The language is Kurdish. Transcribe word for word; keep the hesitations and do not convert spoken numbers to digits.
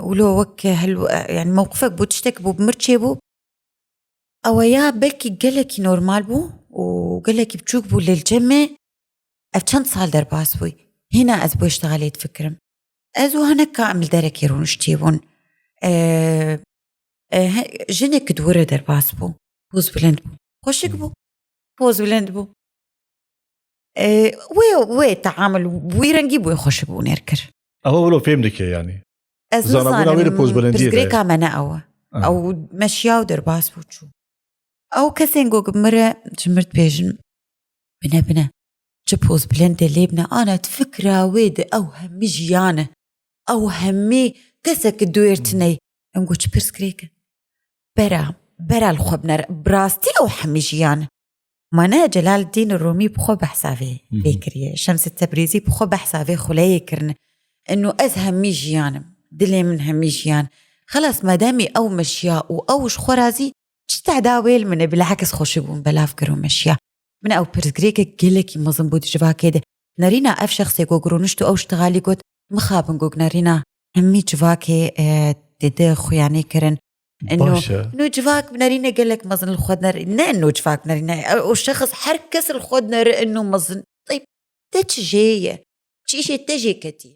wilo wek hel, yani mewqifek bû, tiştek bû, bi mir çêbû. Ewe ya belkî gelekî normal bû û gelekî biçûk bû, lê li cem me ev çend sal derbas bûyî. Hîna ez bo ştexalê difikirim. Ez û hineka em li derekê rûniştî bûn. E, e, he, jinek di wir re derbas bû. Poz bilind bû. Xweşik bû. Poz bilind bû. E, wê, wê teamul wî rengî bû, xweşik bû nêr kir. Ew wilo fêm dike yani. Ez Zanabûna wê li nizanim, poz bilindiyê de. Pirsgirêka me ne ew e. Aha. Ew meşiya û derbas bû çû. Ew kesên ku bi mir re ji mir dibêjin, bine, bine, çi poz bilindê lê bine, ana di fikra wê de ew hemî jiyan e. Ew hemî kesek ki duêr tine ye. Em got, çi pirsgirêk e? Bera, bera li xwe binere. Bi rastî ew hemî jiyan e. Ma ne Celaleddîn Rûmî bi xwe behsa vê, vê kiriye. Şemsê Tebrîzî bi xwe behsa vê xuleyê kirine. Eno ez hemî jiyan im. Dilê min hemî jiyan. Xelas, mademî ew meşiya û ew ji xwe razî, çi tehda wê li min e, bilehekis xweşik bûn, belav kir û meşiya. Min ew pirsgirêkek gelekî mezin bû di civakê de. Nerîna ev şexsê ku rûnişt û ew ştixalî got, mixabin got nerîna hemî civakê, e, dide xuyanê kirin. Eno, Baş e. Eno civak nerîne gelek mezin li xwe ner-, ne eno civak nerîne. E, o şexs her kes li xwe nere eno mezin. Teyb, te çi jê ye? Çi îşê te jê ketî?